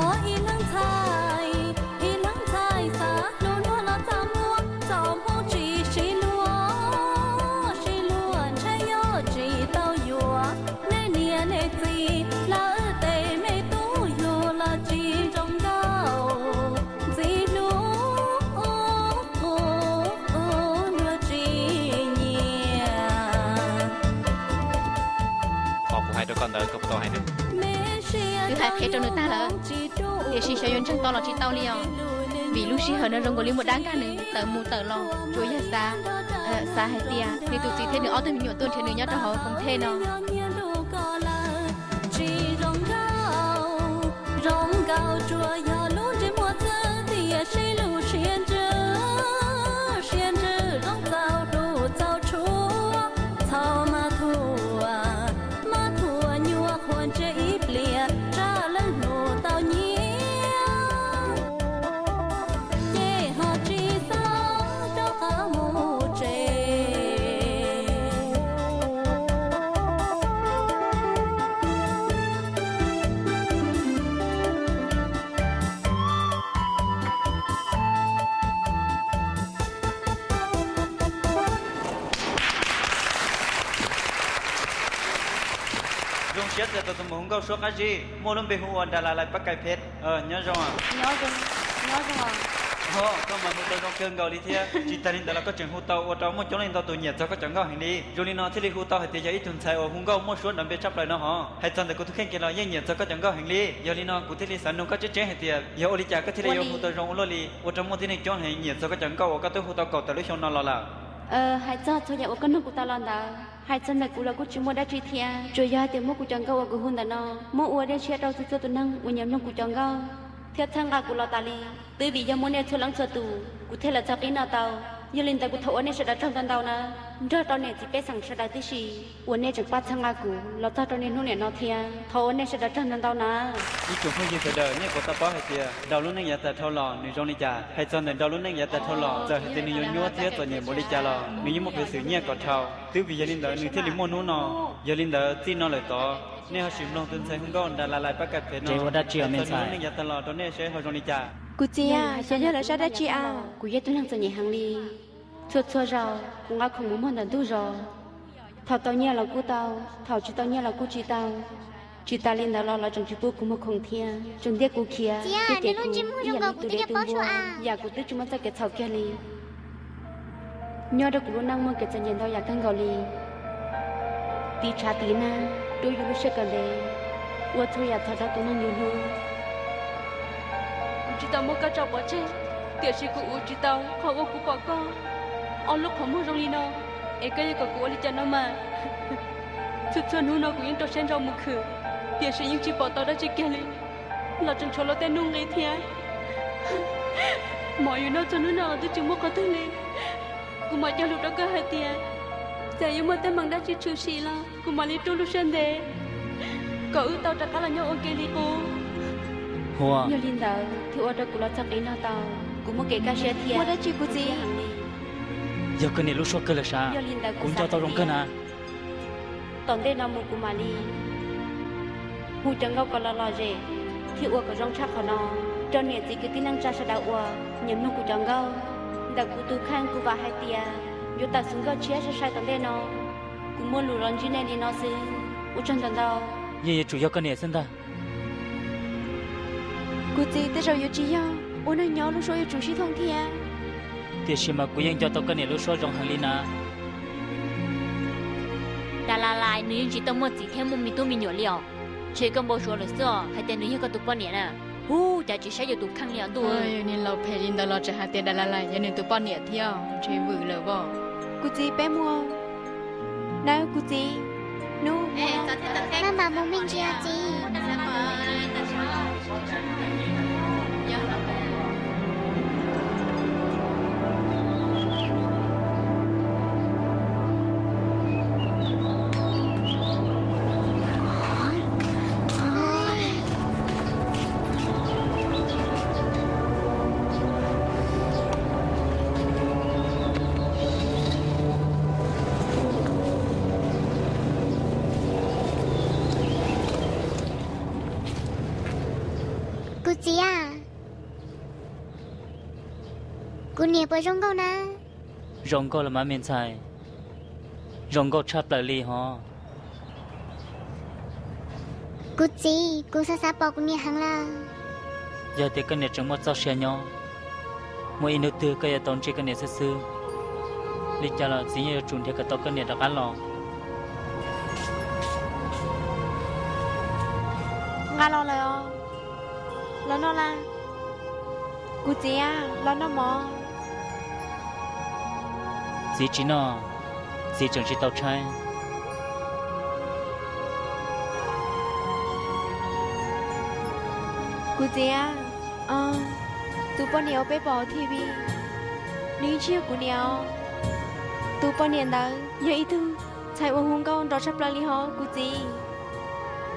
Ib leeg ntxhais, ib leeg ntxhais xav hlub luag los txaj muag, txoj hmoo tsis sib luag, sib luag ntshe yuav tsis tau yuav. Nej niam nej txiv lawv tej me tub yug los tsis zoo nkauj, ntxim hlub luag tsis nyiam. Qhov kuv hais rau koj ntawd koj puas tau hais na? Twb hais qhia rau nws tag lawm, tiam sis xyov yuav ntseeg tau los tsis tau li os. Vim lub sij hawm no zoo nkaus li muaj dab nkag nws tawm mus tawm los, tsuas yog xav, xav hais tias nws tus txiv thiab nws ob tug me nyuam tuaj nrhiav nws nyob rau hauv Koos Thej no. Tsis zoo nkauj, zoo nkauj tsuas yog lub ntsej muag xwb, tiam sis lub siab ntsws, siab ntsws zoo txaus hlub txaus tshua. Txhob maj thuam, maj thuam nyuam qhuav ntsia ib pliag, tsam leej hnub tau nyiam, ces ho tsis xav rov qab mus tsev. Zoo siab txais tus mus hu nkauj suab qab zib muaj lub npe hu ua Dalalais Pab Kais Phem. Nyob zoo. Ho, koj mas hu tau zoo kawg nkaus li thiab. Tsis tas li ntawd los koj tseem hu tau ua rau muaj coob leej ntau tus nyiam txog koj cov nkauj heev li. Zoo li no thiaj li hu tau hais tias yog ib tug ntxhais uas hu nkauj muaj suab nrov npe tshaj plaws no hos. Hais txog ntawm kuv tus kheej kiag los yeej nyiam txog koj cov nkauj heev li. Yog li no kuv thiaj li xav nug koj tseeb tseeb hais tias yog ua li cas koj thiaj li yuav hu tau zoo ua luaj li, ua rau muaj tib neeg coob heev nyiam txog koj cov nkauj uas koj twb hu tau kaum tawm lub xyoo no los lawm? Hais txog txhua yam uas koj nug kuv tas los ntawd, hais txog ntawm kuv los kuj tsis muaj dab tsi thiab, tsuas yog hais tias muab kuv cov nkauj uas kuv hu ntawm no muab ua dej tshiab rau txhua txhua tus neeg uas nyiam mloog kuv cov nkauj thiab txhawb nqa kuv los tas li. Twb vim yog muaj nej txhua leej txhua tus kuv thiaj los txog qib no tau. Yog li ntawd kuv thov ua nej sawv daws tsaug ntau ntau na, nrog rau niam txiv pej xeem sawv daws tib si uas nej tseem pab txhawb nqa kuv los txog rau niaj hnub niam no thiab. Thov ua nej sawv daws tsaug ntau ntau na. Ib tsoom phooj ywg sawv daws, nej puas tau paub hais tias daus lub neej yav tag dhau los nws zoo li cas? Hais txog ntawm daus lub neej yav tag dhau los, txawm hais tias nws yuav nyuaj thiab txom nyem npaum li cas los nws yeej muaj peev xwm nyiaj kom dhau. Twb vim yog li ntawd nws thiaj li muaj hnub no. Yog li ntawd txij no lawm tod, nej ho sim mloog tus ntxhais hu nkauj Dalalais Pab Kais Phem no ua dab tsi os me ntxhais? Lub neej yav tag los rau nej seb ho zoo li cas? Kuv txiv, xyov yog lawv sab dab tsi a? Kuv yog ib tug neeg txom nyem heev li. Txhua txhua zaus kuv nqa khoom mus muag ntawm ntug zos, thaum tau nyiaj los kuj tau, thaum tsis tau nyiaj los kuj tsis tau. Tsis tas li ntawd los lawv tseem tsis pub kuv muag khoom thiab, tseem ntiab kuv khiav, thiab cem kuv ib yam li tus dev tus npua, yam kuv twb tsis muaj txoj kev txhaum kiag li. Nyob rau kuv lub neej muaj kev txom nyem ntau yam kawg nkaus li, tiv tshav tiv nag, rub yus lub siab kawm ntev, ua txhua yam txog rau tus neeg yus hlub. Kuv tsis tau muab koj tso pov tseg, tiam sis kuv ua tsis tau qhov uas kuv pom koj ob lub qhov muag zoo li no, es koj yuav kom kuv ua li cas no mas? Txhua txhua hnub no kuv yeej rau siab ntso mus khwm, tiam sis yeej tsis pom tau dab tsi kiag li, los tseem tshuav luag tej nuj nqis thiab. Mov yus noj txhua hnub no los twb tsis muaj qhov twg li. Kuv mam cog lus rau koj hais tias, txawm yuav muaj teeb meem dab tsi tshwm sim los kuv mam li rub lub siab ntev kom wb tau rov qab los nyob ua ke li qub. Yog li ntawd thiaj ua rau kuv los txog qib no tau, kuv muaj kev kaj siab thiab. Muaj dab tsi kuv txiv? Yog koj niam lub suab kawg lawm sav, kuv nco tau zoo kawg na. Tom ntej no mus kuv mam li hu cov nkauj kom los lom zem thiab ua kom zoo tshaj qhov no rau niam txiv kwv tij neej tsa sawv daws uas nyiam mloog kuv cov nkauj. Ntawm kuv tus kheej kuv vam hais tias yuav tawm xwm nkauj tshiab sai sai tom ntej no. Kuv muaj lus los ntsib nej li no xwb, ua tsaug ntau ntau. Yeej yuav tsum yog koj niam xwb ntag. Kuv txiv, tej zaum yuav tsis yog, ua neeg nyob lub suab yuav tsum sib thooj thiab. Tiam sis mas kuv yeej nco tau koj niam lub suab zoo heev li na. Dalalais nws yeej tsis tau muaj txiv thiab muaj me tub me nyuam li os. Ntshe koj npau suav lawm xwb os, hais tias nws yog koj tus poj niam na. Hu, cas tsis saib yus tus kheej li os ntuj. Niag laus phem li ntawd los tseem hais tias Dalalais yog nws tus poj niam thiab, ntshe vwm lawm os. Kuv txiv, peb mus. Nawb kuv txiv, hnub mus. Maj mam mus me ntsis txiv. Kuv txiv a, kuv niam puas zoo nkauj na? Zoo nkauj los mas me ntxhais, zoo nkauj tshaj plaws li hos. Kuv txiv, kuv xav xav pom kuv niam heev lawm. Yog tias koj niam tseem muaj txoj sia nyob, muaj ib hnub twg koj yuav tau ntsib koj niam xwb xwb. Li cas los txiv yeej yuav tsum nrhiav kom tau koj niam rov qab los. Nqa los lawm os. Los noj las. Kuv txiv a, los noj mov. Txiv tsis noj, txiv tseem tsis tau tshaib. Kuv txiv a, tus poj niam uas peb pom hauv T V, nws yeej tsis yog kuv niam os. Tus poj niam ntawd yog ib tug ntxhais uas hu nkauj nrov tshaj plaws li hos kuv txiv.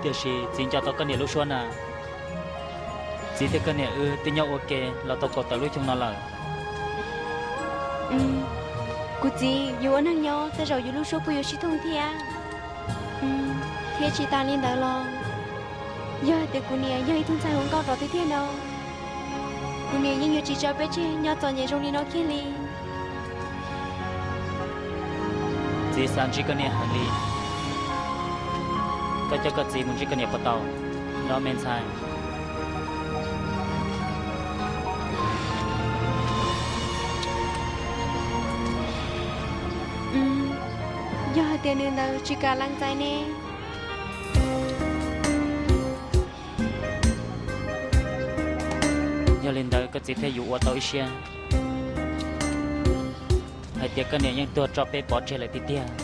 Tiam sis txiv nco tau koj niam lub suab na. Txiv thiab koj niam wb twb nyob ua ke los tau kaum tawm lub xyoo no lawm. Kuv txiv, yus ua neeg nyob tej zaum yus lub suab kuj yuav sib thooj thiab, thiab tsis tas li ntawd los yog hais tias kuv niam yog ib tug ntxhais hu nkauj nrov tiag tiag no, kuv niam yeej yuav tsis tso peb tseg nyob txom nyem zoo li no kiag li. Txiv xav ntsib koj niam heev li. Koj coj koj txiv mus ntsib koj niam puas tau, no me ntxhais? Yog hais tias nws ntawd tsis kam lees txais ne? Yog li ntawd koj txiv thiaj yuav ua tau ib siab hais tias koj niam yeej tuag tso peb pov tseg lawm tiag tiag.